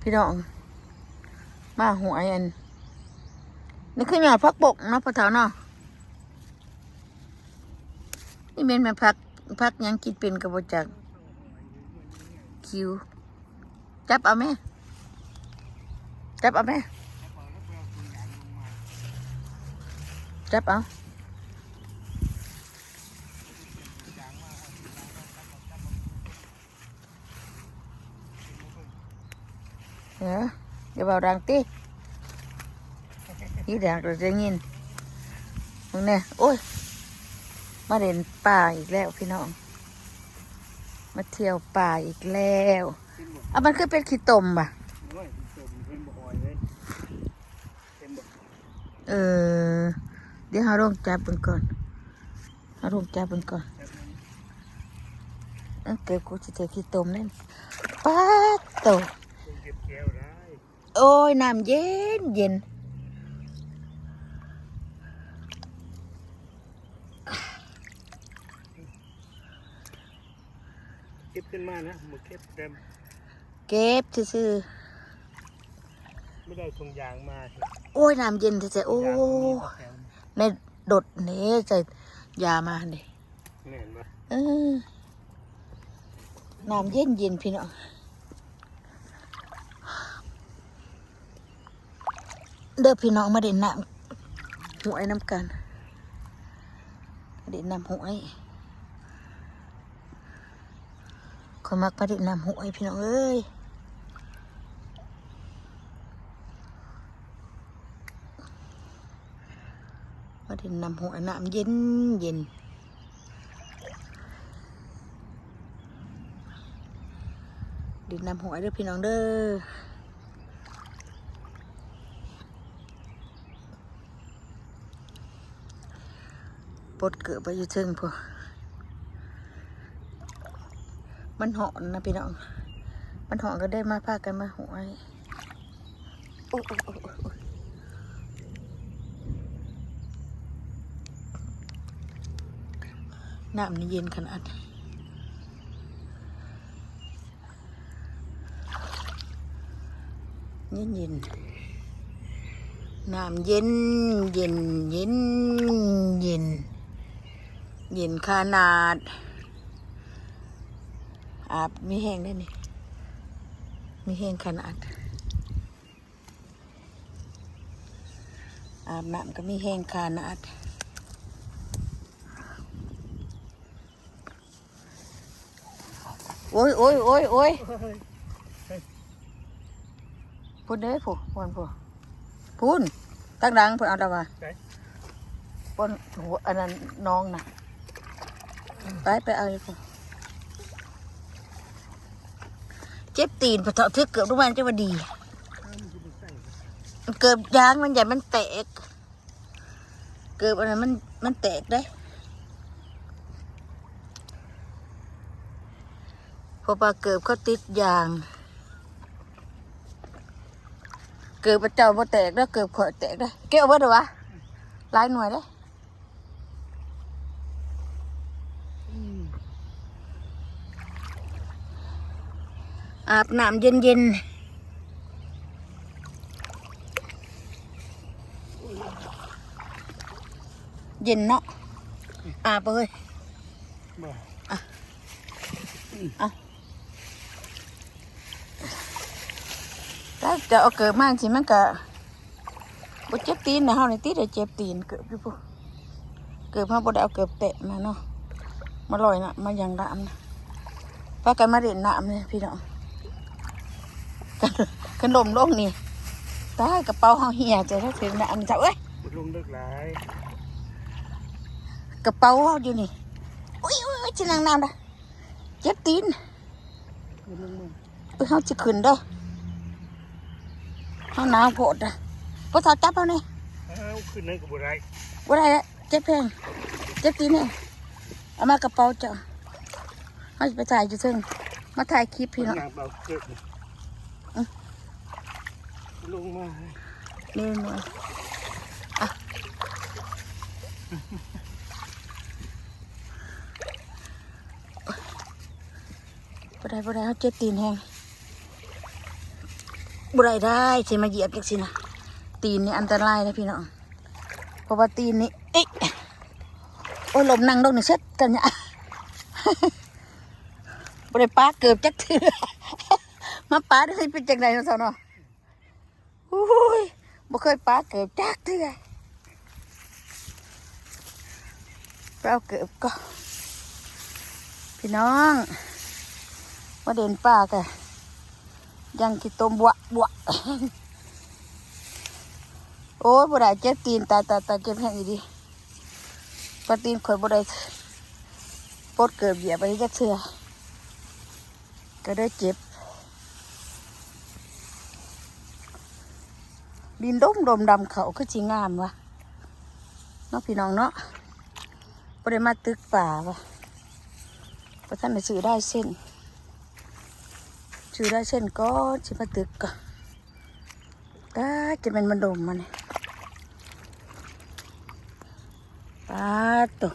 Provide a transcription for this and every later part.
ພີ່ນ້ອງ ມາຫ້ວຍອັນ ນີ້ຄືຍອດຜັກບົກເນາະ ພໍ່ເຖົ້າເນາະ. ນີ້ແມ່ນ ແມ່ນຜັກ ຜັກຫຍັງ ກິນເປັນກໍບໍ່ຈັກ. ຄິວ ຈັບເອົາແມ່ ຈັບເອົາແມ່ ຈັບເອົາ. ເອີ ຢ່າເວົ້າດັງຕິ ອີ່ດັງກໍໄດ້ຍິນ. ເບິ່ງແດ່ ໂອ້ຍ ມາຫຼິ້ນປ່າອີກແລ້ວພີ່ນ້ອງ ມາທ່ຽວປ່າອີກແລ້ວ. ເອົາ ມັນຄືເປັນຂີ້ຕົມບະ? ໂອ້ຍ ຂີ້ຕົມເພິ່ນບໍ່ອອຍເລີຍ ເຫັນບໍ່? ເອີ ດຽວເຮົາລອງຈັບເບິ່ງກ່ອນ ເຮົາລອງຈັບເບິ່ງກ່ອນ. ເອີ ເກີບກູຊິຖືກຂີ້ຕົມເດ້. ປາດໂຕ ໂອ້ຍ ນ້ຳເຢັນເຢັນ. ເກັບຂຶ້ນມານະ ບໍ່ເກັບແຕ່ ເກັບຊື່ໆ ບໍ່ໄດ້ຖົງຢາງມາ. ໂອ້ຍ ນ້ຳເຢັນແທ້ໆ ໂອ້ ໃນລົດເດ້ ໃສ່ຢາມາຫັ້ນເດ້. ແມ່ນບໍ່? ເອີ ນ້ຳເຢັນໆ ພີ່ນ້ອງ. ເດີພີ່ນ້ອງ ມາຫຼິ້ນນ້ຳຫ້ວຍນຳກັນ ມາຫຼິ້ນນ້ຳຫ້ວຍ. ຂ້ອຍມັກມາຫຼິ້ນນ້ຳຫ້ວຍພີ່ນ້ອງເອີຍ ມາຫຼິ້ນນ້ຳຫ້ວຍ ນ້ຳເຢັນໆ. ຫຼິ້ນນ້ຳຫ້ວຍເດີພີ່ນ້ອງເດີ ປົດເກີບໄປຢູ່ເທິງພຸ້ນ. ມັນຮ້ອນນະພີ່ນ້ອງ ມັນຮ້ອນກໍໄດ້ມາ ພາກັນມາຫ້ວຍ. ໂອ້ຍ ໂອ້ຍ ໂອ້ຍ ໂອ້ຍ ໂອ້ຍ ນ້ຳນີ້ເຢັນຂະໜາດ ເຢັນໆ ນ້ຳເຢັນ ເຢັນ ເຢັນ ເຢັນ ເຢັນຂະໜາດ. ອາບມີແຮງເດ້ນີ້ ມີແຮງຂະໜາດ. ອາບນ້ຳກໍມີແຮງຂະໜາດ. ໂອ້ຍ ໂອ້ຍ ໂອ້ຍ ໂອ້ຍ ພຸ້ນເດ້ ພຸ້ນ ພຸ້ນ ພຸ້ນ ທາງຫຼັງພຸ້ນ ເອົາລະວ່າ ໃສ? ພຸ້ນ ອັນນັ້ນໜອງນະ ໄປ ໄປເອົາຢູ່ພຸ້ນ. ເຈັບຕີນ ພໍເຖົ້າຖືກເກີບລົງມາ ຈັ່ງວ່າດີ ເກີບຢາງມັນ ຢ້ານມັນແຕກ ເກີບອັນນັ້ນມັນ ມັນແຕກເດ້ ເພາະວ່າເກີບເຂົາຕິດຢາງ. ເກີບເຈົ້າບໍ່ແຕກເດີ ເກີບຂ້ອຍແຕກເດີ. ເກັບເອົາເບິດເດີວະ ຫຼາຍໜ່ວຍເດ້. ອາບນ້ຳເຢັນໆ ເຢັນເນາະ ອາບເອີຍ ບໍ່ ອະ ອະ ແຕ່ຈະເອົາເກີບມາຈັ່ງຊີ້ ມັນກະບໍ່ເຈັບຕີນນະ ເຮົານີ້ຕິໄດ້ເຈັບຕີນ ເກີບຢູ່ພຸ້ນ ເກີບເຮົາບໍ່ໄດ້ເອົາເກີບແຕະມາເນາະ ມາລອຍນະ ມາຫຍັງນະ ພາກັນມາຫຼິ້ນນ້ຳນີ້ພີ່ນ້ອງ. ຄັນ ຄັນລົ້ມລົງນີ້ ຕາຍ ກະເປົາເຮົາເຫ່ຍ ຈະເຖິງນະ ອັນເຈົ້າເອີຍ ບໍ່ລົງເລິກຫຼາຍ ກະເປົາເຮົາຢູ່ນີ້. ອຸ້ຍ ອຸ້ຍ ຊິນັ່ງນ້ຳດາ ເຈັບຕີນ ບໍ່ລົງມາ ເອີ ເຮົາຊິຂຶ້ນເດີ ເຮົາໜາວໂພດດາ ພໍ່ເຖົ້າຈັບເຮົາແດ່. ເອົາຂຶ້ນນັ້ນກໍບໍ່ໄດ້ ບໍ່ໄດ້ລະ ເຈັບແຮງ ເຈັບຕີນແຮງ. ເອົາມາກະເປົາເຈົ້າ ເຮົາຊິໄປຖ່າຍຢູ່ເທິງ ມາຖ່າຍຄລິບພີ່ນ້ອງ ເອົາເກີບ ອື ລົງມາ ນີ້ໜ່ອຍ ອະ ບໍ່ໄດ້ ບໍ່ໄດ້ ເຮົາເຈັບຕີນແຮງ. ບໍ່ໄດ້ ໄດ້ ຊິມາຢຽບຈັກຊີ້ນະ. ຕີນນີ້ອັນຕະລາຍນະພີ່ນ້ອງ ເພາະວ່າຕີນນີ້ ເອີຍ ໂອ້ຍ ລົ້ມ ນັ່ງລົງນີ້ເຊັດກັນຍາ ບໍ່ໄດ້ປະເກີບຈັກເທື່ອ ມາປະໄດ້ເປັນຈັ່ງໃດເນາະ ເຈົ້າເນາະ. ໂອ້ຍ ບໍ່ເຄີຍປະເກີບຈັກເທື່ອ. ໄປເອົາເກີບກ່ອນ ພີ່ນ້ອງ ມາເດີນປ່າກະ ຢ່າງຂີ້ຕົມບວະບວະ. ໂອ້ຍ ບໍ່ໄດ້ ເຈັບຕີນ ຕາຍ ຕາຍ ຕາຍ ເຈັບແຮງອີ່ຫຼີ. ປະຕີນຂ້ອຍບໍ່ໄດ້ປົດເກີບຢຽບໄປຈັກເທື່ອ ກະເລີຍເຈັບ. ດິນດົມໆ ດຳເຂົ້າ ຄືຊິງາມວະເນາະ ພີ່ນ້ອງເນາະ. ບໍ່ໄດ້ມາຕຶກປ່າວະ ບໍ່ທັນໄດ້ຊື້ລາຍເຊັນ ຊື້ລາຍເຊັນກ່ອນ ຊິມາຕຶກກ່ອນ. ຕາຍ ຈະແມ່ນມັນດົມມານີ້ ປາດໂທ້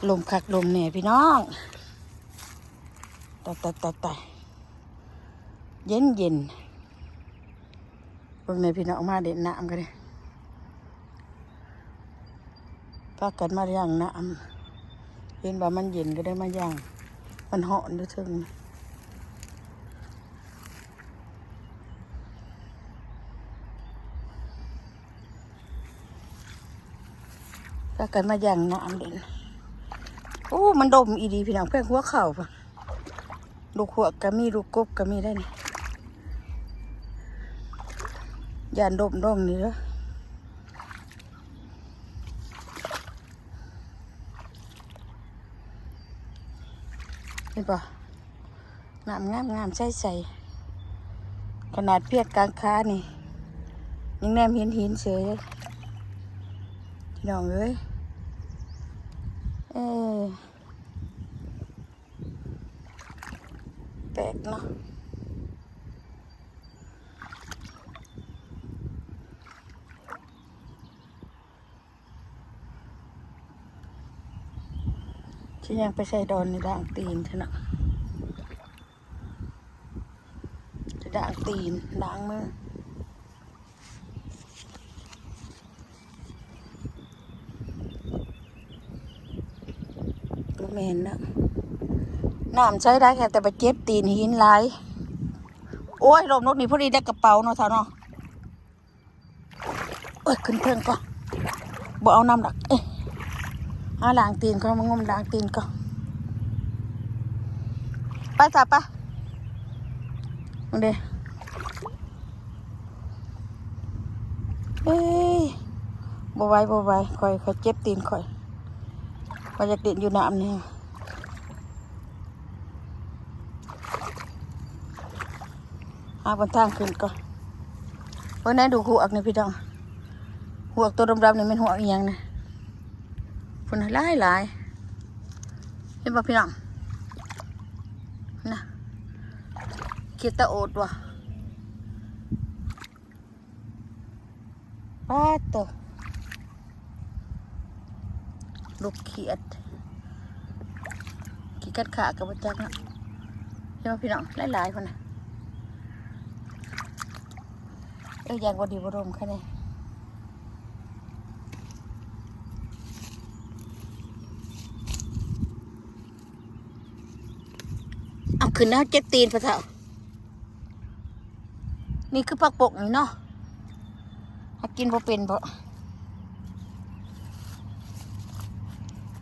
ລົມຄັກລົມແນ່ພີ່ນ້ອງ. ຕາຍ ຕາຍ ຕາຍ ຕາຍ ເຢັນໆ. ເບິ່ງແນ່ພີ່ນ້ອງ ມາເຫຼັ້ນນ້ຳກັນເດ້ ພາກັນມາຢ່າງນ້ຳ ເຫັນວ່າມັນເຢັນກໍໄດ້ມາຢ່າງ ມັນຮ້ອນຢູ່ເທິງ. ພາກັນມາຢ່າງນ້ຳເຫຼັ້ນ ໂອ້ ມັນດົມອີ່ຫຼີພີ່ນ້ອງ ແພງຫົວເຂົ່າພຸ້ນ. ລູກຮວກກໍມີ ລູກກົບກໍມີໄດ໋ນີ້ ຢ້ານດົມດົງນີ້ເດີ. ເຫັນບໍ່ ນ້ຳງາມໆ ໃສໆ ຂະໜາດພຽກກາງຄານີ້ ຍັງແນມເຫັນຫີນເສີຍເລີຍ ພີ່ນ້ອງເອີຍ. ເອີ ແປກເນາະ ຊິຍ່າງໄປໃສ່ດອນນີ້ ລ້າງຕີນຊະເນາະ ຊິລ້າງຕີນ ລ້າງມື. ບໍ່ແມ່ນເນາະ ນ້ຳໃຊ້ໄດ້ແຄ່ ແຕ່ໄປເຈັບຕີນຫີນຫຼາຍ. ໂອ້ຍ ລົ້ມລົງນີ້ພໍດີໄດ້ກະເປົາເນາະ ເຖົ້າເນາະ. ໂອ້ຍ ຂຶ້ນເທິງກ່ອນ ບໍ່ເອົານ້ຳດອກ. ເອີຍ ຫາລ້າງຕີນກ່ອນ ມາງົມລ້າງຕີນກ່ອນ ໄປຊະ ໄປ. ເບິ່ງເດ້ ເອີຍ ບໍ່ໄຫວ ບໍ່ໄຫວ ຂ້ອຍ ຂ້ອຍເຈັບຕີນຂ້ອຍ ຂ້ອຍຢາກຫຼິ້ນຢູ່ນ້ຳນີ້. ຫາບ່ອນທາງຂຶ້ນກ່ອນ. ເບິ່ງແນ່ ດູກຮວກນີ້ພີ່ນ້ອງ ຮວກໂຕດຳໆ ນີ້ແມ່ນຮວກອີ່ຫຍັງນະ? ພຸ້ນນະ ຫຼາຍໆ ເຫັນບໍ່ພີ່ນ້ອງ? ນະ ຂີ້ຕາໂອດວະ. ປາດໂທ້ ລູກຂຽດ ຂີ້ກັດຂາກໍບໍ່ຈັກເນາະ. ເຫັນບໍ່ພີ່ນ້ອງ ຫຼາຍໆ ພຸ້ນນະ. ເອີ ຢ່າງບໍ່ດີບໍ່ດົມຄັນນີ້. ເອົາຂຶ້ນແລ້ວ ເຈັບຕີນພໍ່ເຖົ້າ. ນີ້ຄືຜັກບົ້ງນີ້ເນາະ ຫາກິນບໍ່ເປັນບໍ?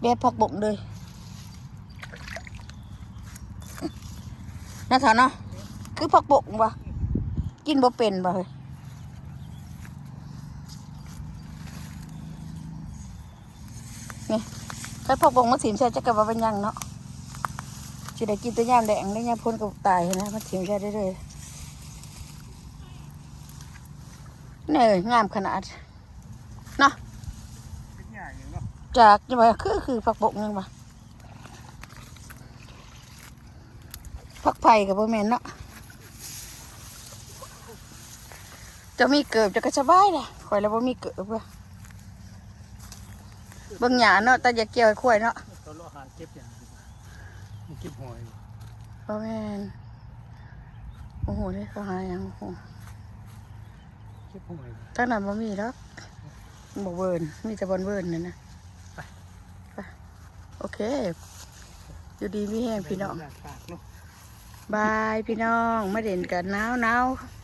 ແບບຜັກບົ້ງເລີຍນະເຖົ້າເນາະ ຄືຜັກບົ້ງຫວາ ກິນບໍ່ເປັນບໍເຮີ້ຍ? ນີ້ ໃຜພວກບົງມາຖິ້ມໃສ່ຈັກກະວ່າເປັນຫຍັງເນາະ ຊິໄດ້ກິນແຕ່ຍາມແລ້ງ ແລ້ວຍາມຝົນກໍຕາຍຫັ້ນນະ ມາຖິ້ມໃສ່ເດີ້. ນີ້ງາມຂະໜາດເນາະ ຈັກວ່າຄື ຄືຜັກບົງຫຍັງວະ. ຝັກໄຜ່ກໍບໍ່ແມ່ນເນາະ ເຈົ້າມີເກີບເຈົ້າກໍສະບາຍແຫຼະ ຂ້ອຍລະບໍ່ມີເກີບເວີ້ຍ. ເບິ່ງຫຍ້າເນາະ ຕາຢາກກ່ຽວໃຫ້ຄວາຍເນາະ ເຂົາເລາະຫາເກັບຫຍັງ ເກັບຫອຍ ບໍ່ແມ່ນ ບໍ່ຮູ້ເດ້ ເຂົາຫາຫຍັງບໍ່ຮູ້. ເກັບຫອຍ ທາງນັ້ນບໍ່ມີດອກ ບໍ່ເວີນ ມີແຕ່ບ່ອນເວີນນັ້ນນະ. ໄປ ໄປ ໂອເຄ ຢູ່ດີມີແຮງພີ່ນ້ອງ. ໄປເນາະ ບາຍພີ່ນ້ອງ ມາຫຼິ້ນກັນ ໜາວໆ.